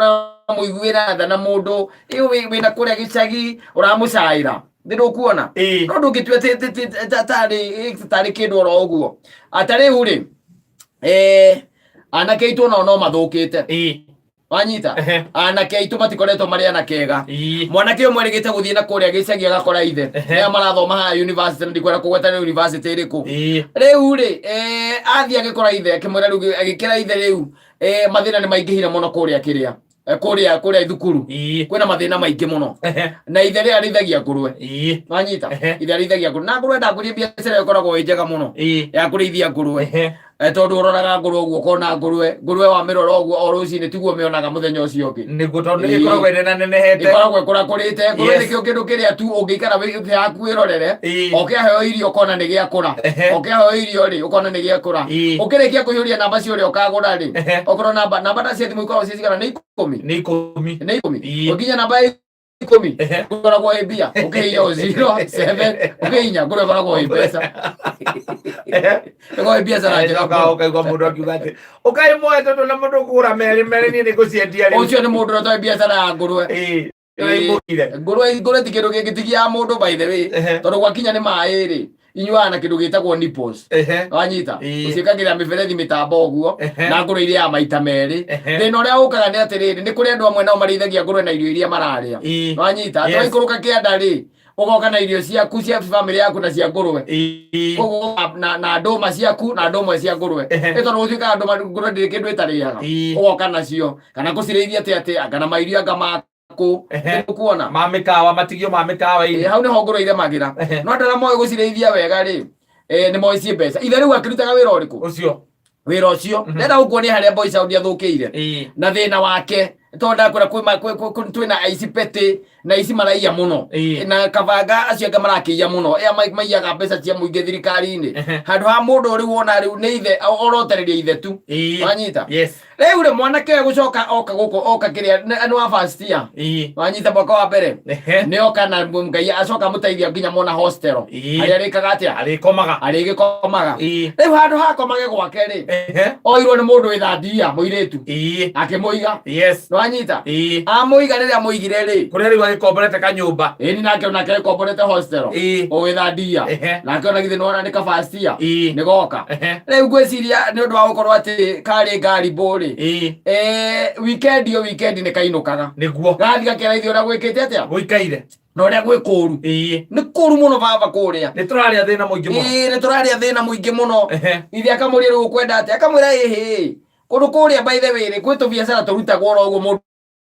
Ũramũiguĩra tha na mũndũ ĩyo wĩna kũrĩa gĩcagi ũramũcaĩra nĩ ndũkuona. No ndũngĩtua tarĩ kĩndũ oro ũguo ata rĩu rĩ, anake aitũ onao no mathũkĩte. Wanyita? Anake aitũ matikoretwo marĩ anake ega. Mwanake ũmwe erĩgĩte gũthiĩ na kũrĩa gĩcagi agakora ithe. Nĩa marathoma haha university na ndikwenda kũgweta nĩ university ĩrĩkũ. Rĩu rĩ, athiĩ agĩkora ithe akĩmwĩra rĩu agĩkĩra ithe rĩu, mathĩna nĩ maingĩhire mũno kũrĩa kĩrĩa, kũrĩa thukuru. Kwĩna mathĩna maingĩ mũno. Na ithe rĩ arĩithagia ngũrwe. Wanyita? Ithe arĩithagia ngũrwe na ngũrwe ndakũria biacara ĩyo ĩkoragwo ĩ njega mũno ya kũrĩithia ngũrwe. Tondũ ũroraga ngũrwe ũguo ũkona ngũrwe ngũrwe wamĩrora ũguo o rũcinĩ tiguo ũmĩonaga mũthenya ũcio ũngĩ. Nĩguo tondũ ĩkoragwo ĩrĩ na nenehete. Ĩkoragwo ĩkũrakũrĩte ngũrwe. Nĩkĩo kĩndũ kĩrĩa tu ũngĩikara wĩ thĩ yaku wĩrorere. O kĩaheo irio ũkona nĩ gĩakũra. O kĩaheo irio rĩ ũkona nĩ gĩakũra. Ũkĩrĩkia kũiyũria namba cia ũrĩa ũkagũra rĩ, okorwo namba ta cia thimũ ikoragwo ciĩ cigana? Nĩ 10? Nĩ 10. Nĩ 10. Ũnginya namba ya 10, ũkoragwo ĩ mbia ũkĩhinya o 0 7 ũkĩhinya ngũrwe ĩkoragwo ĩ mbeca, ĩkoragwo ĩ biacara njega Coka mũno. ũkaigua mũndũ akiuga atĩ ũkai muoe tondũ na mũndũ kũgũra merĩ merĩ niĩ nĩ ngũciendia rĩu. Ũcio nĩ mũndũ ũrĩa ũtoĩ biacara ya ngũrwe. Nĩũraimũkire. Ngũrwe ti kĩndũ kĩngĩtigia mũndũ, by the way. Tondũ gwakinya nĩ maĩ rĩ, inyuaga na kĩndũ gĩtagwo nipples. Wanyita? Ũciĩkagĩra mĩberethi mĩtambo ũguo. Na ngũrwe irĩaga maita merĩ. Thĩna ũrĩa ũkaga nĩ atĩrĩrĩ, nĩ kũrĩ andũ amwe nao marĩithagia ngũrwe na irio iria mararĩa. Wanyita? Atĩ waikũrũka kĩanda rĩ, ũgoka na irio ciaku cia bamĩrĩ yaku na cia ngũrwe. Koguo na ndũma ciaku na ndũma cia ngũrwe. Ĩ tondũ gũtuĩkaga ndũma ngũrwe ndĩrĩ kĩndũ ĩtarĩaga. Ũgoka nacio kana kũcirĩithia atĩa atĩa kana mairio anga maku. Nĩũkuona? Ma mĩkawa, matigio ma mĩkawa-inĩ. Hau nĩho ngũrwe iremagĩra. No andũ arĩa moĩ gũcirĩithia wega rĩ, nĩ moĩ ciĩ mbeca. Ithe rĩu akĩrutaga wĩra ũrĩkũ? Ũcio. Wĩra ũcio ndenda gũkuonia harĩa Boy Sound athũkĩire. Na thĩna wake tondũ ndakwĩra twĩna aici petĩ na aici maraiya mũno. Na kabanga acio angĩ marakĩiya mũno ĩa maiyaga mbeca cia mũingĩ thirikari-inĩ. Handũ ha mũndũ rĩu wona rĩu nĩ ithe orotereria ithe tu. Wanyita? Yes. Rĩu rĩ, mwanake ũyũ gũcoka oka gũkũ oka kĩrĩa nĩ wa first year. Wanyita? Mwaka wa mbere. Nĩ oka na Ngai acoka amũteithia nginya mona hostel. Harĩa arĩkaga atĩa? Arĩkomaga. Arĩgĩkomaga. Rĩu handũ hakomage gwake rĩ, oirwo nĩ mũndũ wĩthandia mũirĩtu. Akĩmũiga. Nĩwanyita? Amũiga, rĩrĩa amũigire rĩ, Kũrĩa rĩu agĩkomborete kanyũmba. Ĩni nake onake akomborete hostel. Ũgĩthandia. Nake ona githĩ nĩwona nĩ ka first year. Nĩ goka. Rĩu ngwĩciria nĩ ũndũ wa gũkorwo atĩ karĩ ngari mbũ rĩ, weekend o weekend nĩ kainũkaga. Gathiĩ gakera ithe ũrĩa gwĩkĩte atĩa. Gũikaire. Na ũrĩa gwĩ kũũru. Nĩ kũũru mũno baba kũrĩa. Nĩ tũrarĩa thĩna mũingĩ mũno. Ĩĩ, nĩ tũrarĩa thĩna mũingĩ mũno. Ithe akamũria rĩu ũkwenda atĩa, akamwĩra ĩhĩ kũndũ kũrĩa, by the way rĩ, kwĩ tũbiacara tũrutagwo oro ũguo mũndũ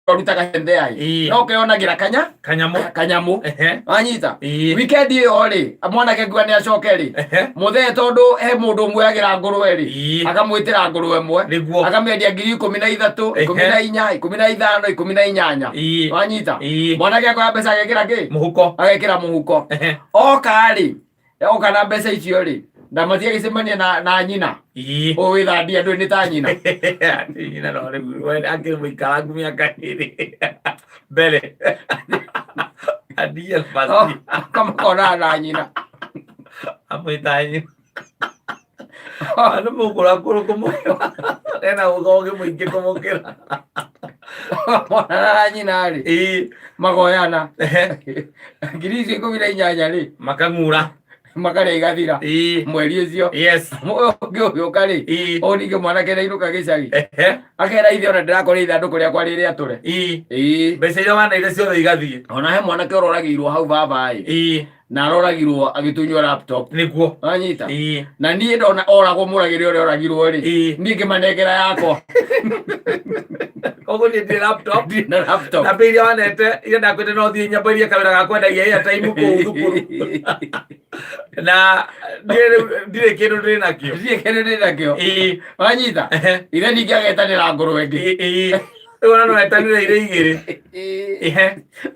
arutaga hende ai. No keyonagĩra kanya Kanyamũ. Kanyamũ. Wanyita? Weekend ĩyo rĩ, mwanake ngua nĩ acoke rĩ, mũthee tondũ he mũndũ ũmuoyagĩra ngũrwe rĩ, akamwĩtĩra ngũrwe ĩmwe. Akamĩendia 13,000, 14, 15, 18. Wanyita? Mwanake akoya mbeca agekĩra kĩ? Mũhuko. Agekĩra mũhuko. Oka rĩ, oka na mbeca icio rĩ, ndamathi agĩcemania na nyina. Ũyũ wĩthandia ndũĩ nĩ ta nyina. Atĩ nyina no rĩu we akĩrĩ mũikarangu mĩaka 2 mbere. Adia basi. Kamakonana na nyina. Amwĩta nyina. Nĩ mũkũrakũrũ kũmũkĩra. Ena ũgĩ mũingĩ kũmũkĩra. Monana na nyina rĩ, magoyana ngiri icio 18 rĩ. Makang'ura. Makarĩa igathira. Mweri ũcio ũyũ ũngĩ ũgĩũka rĩ, ũyũ ningĩ mwanake nĩainũka gĩcagi. Akera ithe ona ndĩrakora ithandũkũ rĩakwa rĩrĩa tũre. Mbeca iria wanaire ciothe igathiĩ. Ona he mwanake ũroragĩirwo hau baba ĩ. Na aroragirwo agĩtunywo laptop. Wanyita? Na niĩ ndona oragwo mũragĩre ũrĩa oragirwo rĩ, niĩ ngĩmanengera yakwa. Koguo niĩ ndirĩ laptop. Ndirĩ na laptop. Na mbia iria wanete iria ndakwĩte no thiĩ nyambarie kawĩra ga kwendagia airtime kũu thukuru na niĩ rĩu ndirĩ kĩndũ ndĩ nakĩo. Ndirĩ kĩndũ ndĩ nakĩo. Wanyita? Ithe ningĩ agetanĩra ngũrwe ĩngĩ. Rĩu ona no etanĩre irĩ igĩrĩ.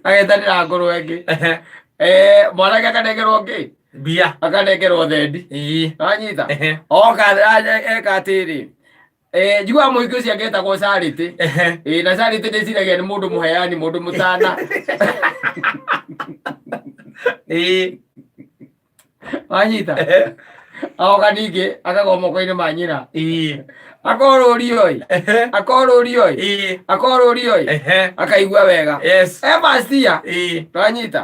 Agetanĩra ngũrwe ĩngĩ. Mwanake akanengerwo ngĩ? Mbia. Akanengerwo thendi. Wanyita? Oka eka atĩrĩ, njiguaga mũhiki ũcio angetagwo Charity. Na Charity ndĩciragia nĩ mũndũ mũheani, mũndũ mũtana. Wanyita? Oka ningĩ akagwa moko-inĩ ma nyina. Akorũrio ĩ, akorũrio ĩ, akorũrio ĩ, akaigua wega. E first year. Twanyita.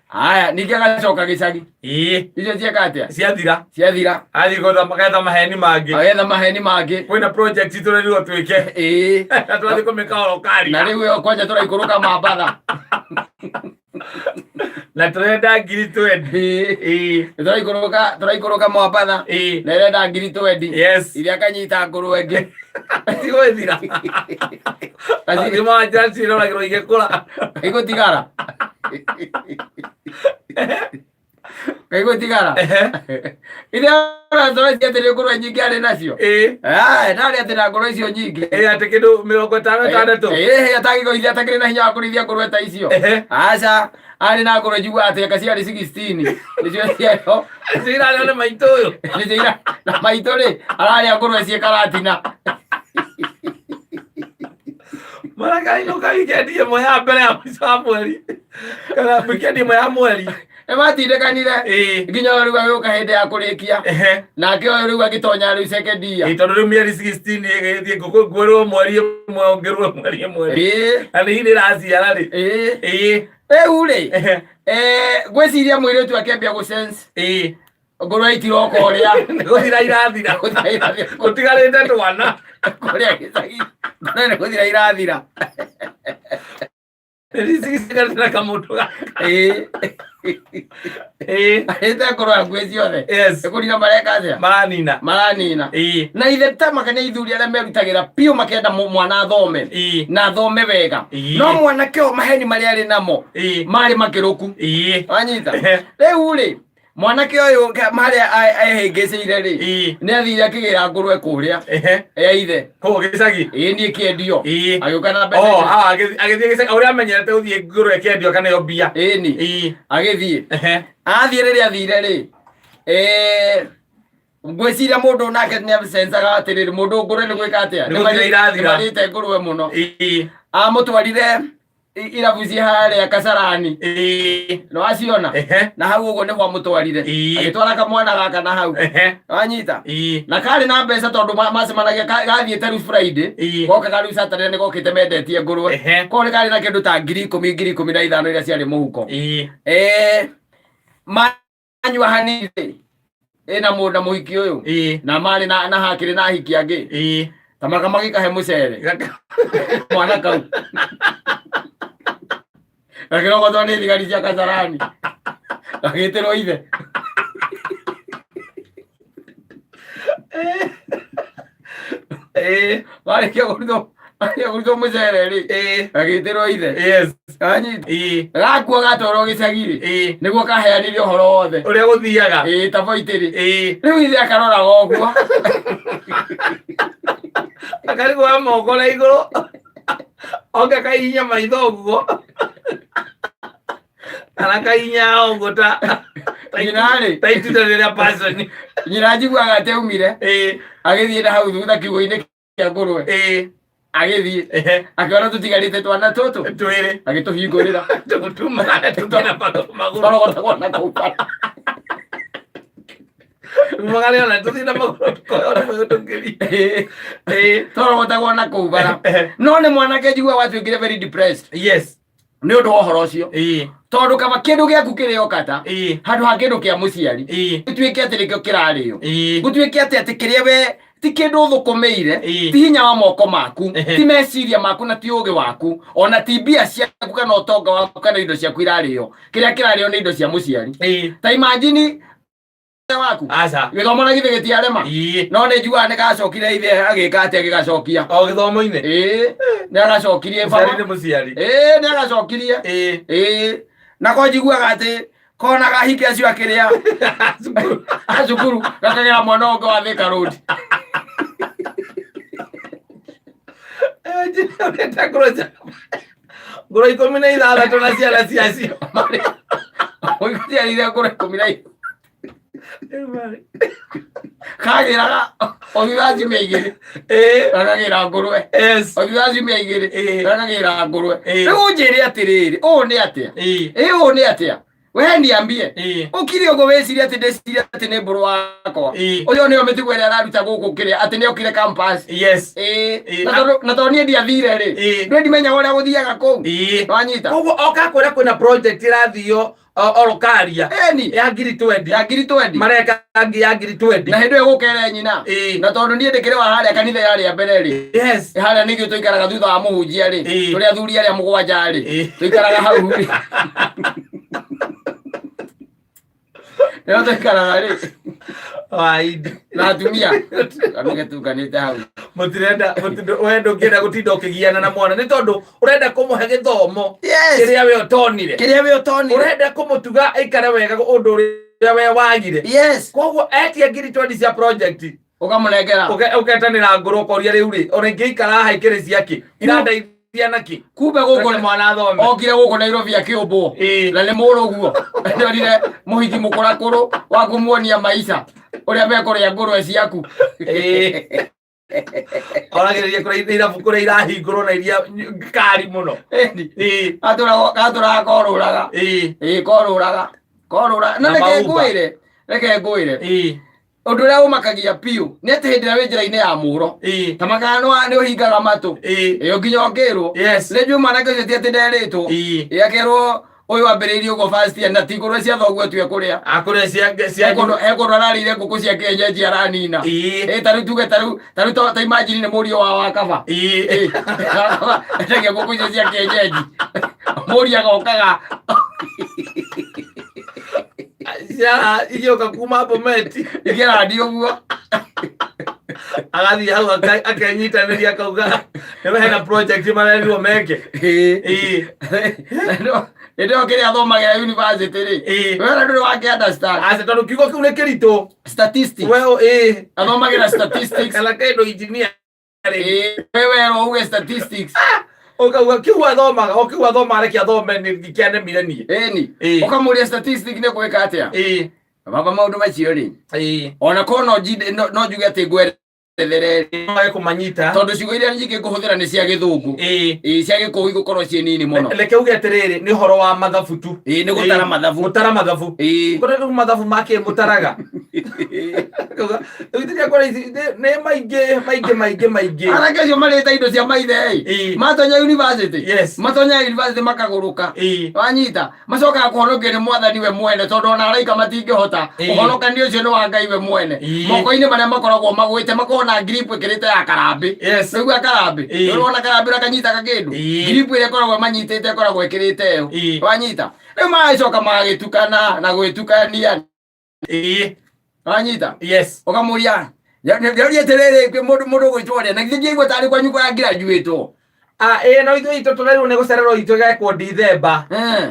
Haya, ningĩ agacoka gĩcagi. Icio cieka atĩa? Ciathira. Ciathira. Athiĩ gwetha magetha maheni mangĩ. Agetha maheni mangĩ. Kwĩna project tũrerirwo twĩke. Na tũrathiĩ kũmĩka oro karia. Na rĩu ĩyo kwanja tũraikũrũka Mambatha. Na tũrenda 20,000. Tũraikũrũka Mombatha. Na ĩrenda 20,000. Iria akanyita ngũrwe ĩngĩ. Tigũthira. Thima njĩra ciroragĩrwo igĩkũra. Kaigũtigara. Kaigũtigara. Iria ũratũracia atĩ nĩ ngũrwe nyingĩ arĩ nacio. Ndarĩ atĩ na ngũrwe icio nyingĩ. Atĩ kĩndũ 56. Atangĩgũithia atakĩrĩ na hinya wa kũrĩithia ngũrwe ta icio. Aca, arĩ na ngũrwe njiguaga atĩ anga ciarĩ 16. Nĩcio ciarĩ. Icio irarĩo nĩ maitũ ũyũ. Nĩcio na maitũ rĩ, ararĩa ngũrwe ciĩ karatina. Marakainũka wikendi ĩmwe ya mbere ya mũico wa mweri. Kana wikendi ĩmwe ya mweri. Nĩ matindĩkanire. Nginya ũyũ rĩu agĩũka hĩndĩ ya kũrĩkia. Nake ũyũ rĩu agĩtonya rĩu second year. Tondũ rĩu mĩeri 16 ĩgĩthiĩ ngũkũ ngwĩrwo mweri ĩmwe ũngĩrwo mweri ĩmwe. Na nĩ hihi ĩraciara rĩ. Rĩu rĩ, ngwĩciria mũirĩtu akĩambia gũ sense. Ngũrwe itiroka ũrĩa. Nĩ gũthira irathira. Gũthira irathira. Gũtigarĩte twana. Kũrĩa gĩcagi. Ngũrwe nĩ gũthira irathira. Nĩ kamũndũ gaka. Arĩte ngũrwe hakuhĩ ciothe. Nĩ kũnina mareka atĩa? Maranina. Maranina. Na ithe ta makania ithuri arĩa merutagĩra biũ makenda mwana athome. Na athome wega. No mwanake ũyũ maheni marĩa arĩ namo marĩ makĩrũku. Wanyita? Rĩu rĩ, mwanake ũyũ marĩa ehĩngĩcĩire rĩ, nĩ athire akĩgĩra ngũrwe kũrĩa ya ithe. Kũu gĩcagi? Ĩĩ, niĩ kĩendio. Agĩũka na mbeca Oh, icio. Agĩthiĩ gĩcagi, ũrĩa amenyerete gũthiĩ ngũrwe ĩkĩendio akaneo mbia. Ĩni. Agĩthiĩ. Athiĩ rĩrĩa athire rĩ, ngwĩciria mũndũ nake nĩ acencaga atĩrĩrĩ, mũndũ ngũrwe nĩ gwĩka atĩa? Nĩ gũthira irathira. Nĩmarĩte ngũrwe mũno. Amũtwarire irabu ciĩ harĩa Kasarani. Nĩwaciona? Na hau ũguo nĩho amũtwarire. Agĩtwara kamwana gaka na hau. Wanyita? Na karĩ na mbeca tondũ macemanagia gathiĩte rĩu Friday. Gokaga rĩu Saturday nĩ gokĩte mendetie ngũrwe. Koguo nĩ karĩ na kĩndũ ta 10,000, 15,000 iria ciarĩ mũhuko. Manyua hanini rĩ, ĩna mũndũ na mũhiki ũyũ. Na marĩ na hakĩrĩ na ahiki angĩ. Ta makamagĩkahe mũcere. Mwana kau. Gakĩrogotwo nĩ thigari cia Kasarani. Gagĩtĩrwo ithe. Marĩkia kũrutwo mũcere rĩ, gagĩtĩrwo ithe. Anyita. Gakua gatwarwo gĩcagi rĩ, nĩguo kaheanire ũhoro wothe. Ũrĩa gũthiaga. Ta boitĩrĩ. Rĩu ithe akaroraga ũguo. Akarigwo ya moko na igũrũ. Oke akaihinya maitho ũguo. Kana akaihinya ũguo ta Nyina rĩ. ta itunda rĩrĩa passion. Nyina njiguaga atĩ aumire. Agĩthiĩ na hau thutha kiugũ-inĩ kĩa ngũrwe. Agĩthiĩ. Akĩona tũtigarĩte twana tũtũ. Twĩrĩ. Agĩtũhingũrĩra. Tũtumagare tũthiĩ na magũrũ. Twarogotagwo na kũu bara. Tumagare ona tũthiĩ na magũrũ tũkoyona magũrũ tũkĩri. Twarogotagwo na kũu bara. No nĩ mwanake njiguaga watuĩkire very depressed. Nĩ ũndũ wa ũhoro ũcio. Tondũ kaba kĩndũ gĩaku kĩrĩo kata, handũ ha kĩndũ kĩa mũciari, gũtuĩke atĩ nĩkĩo kĩrarĩo. Gũtuĩke atĩ kĩrĩa we ti kĩndũ ũthũkũmĩire, ti hinya wa moko maku, ti meciria maku na ti ũgĩ waku, ona ti mbia ciaku kana ũtonga waku kana indo ciaku irarĩo. Kĩrĩa kĩrarĩo nĩ indo cia mũciari. Ta imagine waku. Aca. Gĩthomo na githĩ gĩtiarema. No nĩ njugaga nĩ gacokire ithe agĩka atĩ agĩgacokia. O gĩthomo-inĩ. Nĩ agacokirie Mũciari baba. nĩ mũciari. Nĩ agacokirie. Na ko njiguaga atĩ kona gahiki acio akĩrĩa. Cukuru. A cukuru gakagera mwana ũngĩ wa Thika Road. Njĩra ngũrũ ngũrũ 16 na ciana ciacio. Ũgĩciarire ngũrũ ikũmi na ithathatũ. Kagĩraga o thutha wa ciumia igĩrĩ. Gakagĩra ngũrwe. O thutha wa ciumia igĩrĩ. Gakagĩra ngũrwe. Rĩu ũnjĩre atĩrĩrĩ, ũũ nĩ atĩa? Ũũ nĩ atĩa? We niambie. Ĩĩ. Ũkire ũguo wĩcirie atĩ ndĩcirie atĩ nĩ mbũrũ wakwa. Ĩĩ. Ũyũ nĩyo mĩtugo ĩrĩa araruta gũkũ kĩrĩa atĩ nĩokire campus. Yes. Ĩĩ. Ĩĩ. Na tondũ na tondũ niĩ ndiathire rĩ. Ĩĩ. Ndũĩ ndimenyaga ũrĩa gũthiaga kũu. Ĩĩ. Wanyita. Koguo oka kwĩra kwĩna project ĩrathio orokaria Ĩni. ya ngiri 20. Ya ngiri 20. Mareka ngi ya ngiri 20. Na hĩndĩ ĩyo gũkere nyina. Ĩĩ. Na tondũ niĩ ndĩkĩrĩ wa harĩa kanitha yarĩa mbere rĩ. Yes. Harĩa nĩguo tũikaraga thutha wa mũhunjia rĩ. Ĩĩ. Tũrĩ athuri arĩa mũgwanja rĩ. Ĩĩ. Tũikaraga hau rĩ. Nĩho tũikaraga rĩ. Waindi. Na atumia. Kamige tukanĩte hau. Mũtirenda we ndũngĩenda gũtinda ũkĩgiana na mwana nĩ tondũ ũrenda kũmũhe gĩthomo Yes. kĩrĩa we ũtonire. Kĩrĩa we ũtonire. Ũrenda kũmũtuga aikare wega ũndũ ũrĩa we wagire. Yes. Koguo etia ngiri 20 cia project Ũkamũnengera. Ũketanĩra ngũrũ ũkoria rĩu rĩ ona ingĩikara haha ikĩrĩ ciakĩ irandeithia nakĩ Kumbe gũkũ Reke mwana athome. Okire gũkũ Nairobi akĩũmbwo. Ĩĩ. Na nĩ mũrũguo. Nĩonire mũhiki mũkũrakũrũ wa kũmuonia maica ũrĩa mekũrĩa ngũrwe ciaku. Ĩĩ. Oragĩrĩria kũrĩa irabu kũrĩa irahingũrwo na iria kari mũno. Ĩni. Ĩĩ. Gatũraga korũraga. Ĩĩ. Ĩĩ korũraga. Korũraga. Na Na reke maumba. ngwĩre. Reke ngwĩre. Ĩĩ. Ũndũ ũrĩa ũmakagia biũ nĩ atĩ hĩndĩ ĩrĩa wĩ njĩra-inĩ ya mũro. Ĩĩ. Ta makana nĩ ũhingaga matũ. Ĩĩ. Ĩyo nginya ũkĩrwo. Yes. Nĩ njũĩ mwanake ũcio ti atĩ nderĩtwo. Ĩĩ. Ĩ akerwo ũyũ ambĩrĩirie ũguo first year na ti ngũrwe cia thoguo atue kũrĩa. Akũrĩa cia cia He kũndũ he kũndũ ararĩire ngũkũ cia kienyeji aranina. Ĩĩ. Ĩ ta rĩu tuge ta rĩu ta rĩu ta imagine nĩ mũriũ wa wakaba. Ĩĩ. Ĩ wakaba endagia ngũkũ icio cia kienyeji. Mũriũ agokaga Cia igĩũka kuma Bomet. ikĩrandi ũguo. Agathiĩ hau akenyitanĩria akauga nĩ hena project marerirwo meke. Ĩ. Ĩĩ. Hĩndĩ ĩyo kĩrĩa athomagĩra university rĩ. Ĩĩ. We ona ndũrĩ wake understand. Aca tondũ kiugo kĩu nĩ kĩritũ. Statistics. We ĩĩ. Athomagĩra statistics. Kana kĩndũ engineer rĩ. Ĩĩ, we werwo uge statistics. Ũkauga kiu athomaga o kiu athomaga reke athome nĩ kĩanemire niĩ. Ĩni. Ĩĩ. Ũkamũria statistic nĩ gwĩka atĩa? Ĩĩ. Baba maũndũ macio rĩ. Ĩĩ. Ona korwo no no njuge atĩ ngwerethere rĩ. Wage kũmanyita. Tondũ ciugo iria nyingĩ ngũhũthĩra nĩ cia gĩthũngũ. Ĩĩ. Ĩĩ, cia gĩkũyũ igũkorwo ciĩ nini mũno. Reke uge atĩrĩrĩ nĩ ũhoro wa mathabu tu. Ĩĩ, nĩ gũtara mathabu. Gũtara mathabu. Ĩĩ. Kũrĩa rĩu mathabu make mũtaraga. Kauga, rĩu itiria kũrĩa ici nĩ maingĩ maingĩ maingĩ maingĩ. Anake acio marĩte indo cia maithe ĩ. Ĩĩ. Matonya university. Yes. Matonya university makagũrũka. Ĩĩ. Wanyita. Macokaga kũhonokio nĩ mwathani we mwene tondũ ona araika matingĩhota. Ĩĩ. Ũhonokania ũcio nĩ wa Ngai we mwene. Ĩĩ. Moko-inĩ marĩa makoragwo magwĩte makoragwo na grip ĩkĩrĩte ya karambĩ. Yes. Nĩguo karambĩ. Ĩĩ. Nĩũrona karambĩ ũrĩa kanyitaga kĩndũ. Ĩĩ. Grip ĩrĩa ĩkoragwo ĩmanyitĩte ĩkoragwo ĩkĩrĩte ĩyo. Ĩĩ. Wanyita. Rĩu magacoka magagĩtukana na gwĩtukania. Ĩĩ. Wanyita. Yes. Ũkamũria ndĩroria atĩrĩrĩ kwĩ mũndũ mũndũ ũgwĩtwo ũrĩa na githĩ ndiaigua tarĩ kwanyu kũrangirajuĩtwo. Ah, ĩĩ no ithuĩ itũ tũrerirwo nĩ gũcererwo itũ ĩgekwo Dithemba.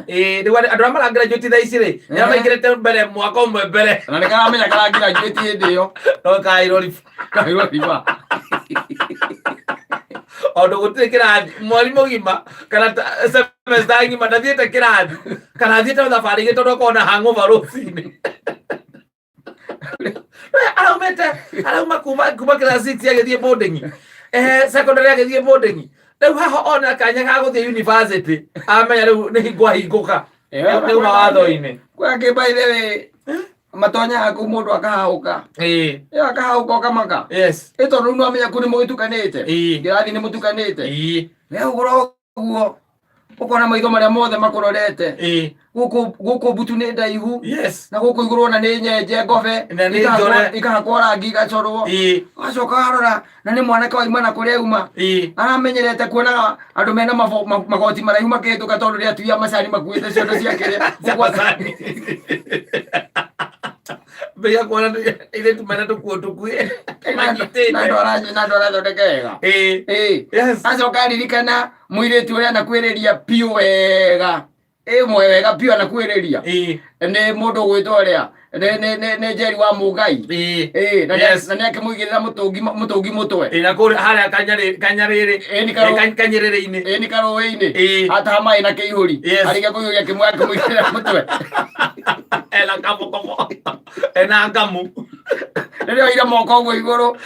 Ĩĩ rĩu andũ arĩa maragraduate thaa ici rĩ, nĩ arĩa maingĩrĩte mbere mwaka ũmwe mbere. Na nĩ karamenya karangirajuĩti hĩndĩ ĩyo. No kairwo riba. Kairwo riba. Tondũ gũtirĩ kĩrathi mweri mũgima kana semester ng'ima ndathiĩte kĩrathi kana athiĩte thabarĩ igĩ tondũ akoragwo na hangover rũcinĩ. Araumĩte arauma kuma kuma class 6 agĩthiĩ boarding. Secondary agĩthiĩ boarding. Rĩu haha ona kanya ga gũthiĩ university amenya rĩu nĩ hingo ahingũka. Nĩ uma watho-inĩ. Kwa kĩ by the way matonyaga kũu mũndũ akahahũka. Ĩĩ. Ĩyo akahahũka ũkamaka. Yes. Ĩ tondũ rĩu nĩwamenya kũu nĩ mũgĩtukanĩte. Ĩĩ. Kĩrathi nĩ mũtukanĩte. Ĩĩ. We ũgũra ũguo ũkona maitho marĩa mothe makũrorete. Ĩĩ. Gũkũ gũkũ mbutu nĩ ndaihu. Yes. Na gũkũ igũrũ ona nĩ nyenje ngobe. Na nĩ njore. Ikahakwo rangi igacorwo. Ĩĩ. Ũgacoka warora na nĩ mwanake wauma na kũrĩa auma. Ĩĩ. Aramenyerete kuonaga andũ mena magoti maraihu makĩhĩtũka tondũ nĩ atui a macani makuĩte ciondo cia kĩrĩa. Cia macani. Mbia kuona airĩtu mena tũkuo tũkuhĩ manyitĩte. Na andũ arathondeka wega. Ĩĩ. Ĩĩ. Yes. Acoka aririkana mũirĩtu ũrĩa anakuĩrĩria piũ wega. Ĩmwe wega piũ anakuĩrĩria. Ĩĩ. Nĩ mũndũ ũgwĩtwo ũrĩa. Nĩ Njeri wa Mũngai. Ĩĩ. Ĩĩ, na Yes. na nĩ akĩmũigĩrĩra mũtũngi mũtwe. Ĩĩ, na kũrĩa harĩa kanyarĩrĩ. Ĩĩ, nĩ karũ- Kanyĩrĩrĩ-inĩ. Ĩĩ, nĩ karũĩ-inĩ. Ĩĩ. Ataha maĩ na kĩihũri. Yes. Arĩkia kũihũria akĩmũigĩrĩra mũtwe. Ena kamokomo. Ena ngamu. Rĩrĩa oire moko ũguo igũrũ.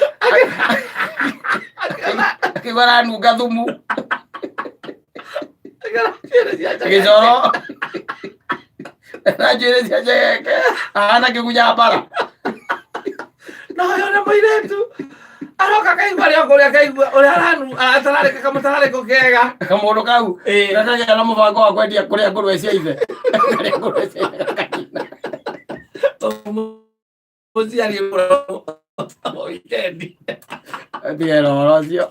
Akĩigua aranunga thumu. Gĩcoro. Na njuĩrĩ cia njegeke ahana kĩgunya mbara. No ũyũ nĩ mũirĩtu aroka kaigua rĩa kũrĩa kaigua ũrĩa aranu aratararĩka kamũtararĩko kega. Kamũndũ kau gakagĩa na mũbango wa kwendia kũrĩa ngũrwe cia ithe. Kũrĩa ngũrwe cia ithe gakagina. Mũciari wikendi. Tigera ũhoro ũcio.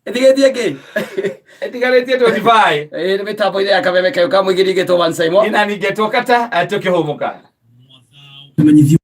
Ĩtigĩtie kĩ? Ĩtigarĩtie 25. Ĩĩ nĩ mĩtambo-inĩ ya kameme kayũ ka mũingĩ ningĩtwo One Simon. Ina ningetwo kata tũkĩhũmũka. Kũmenyithio.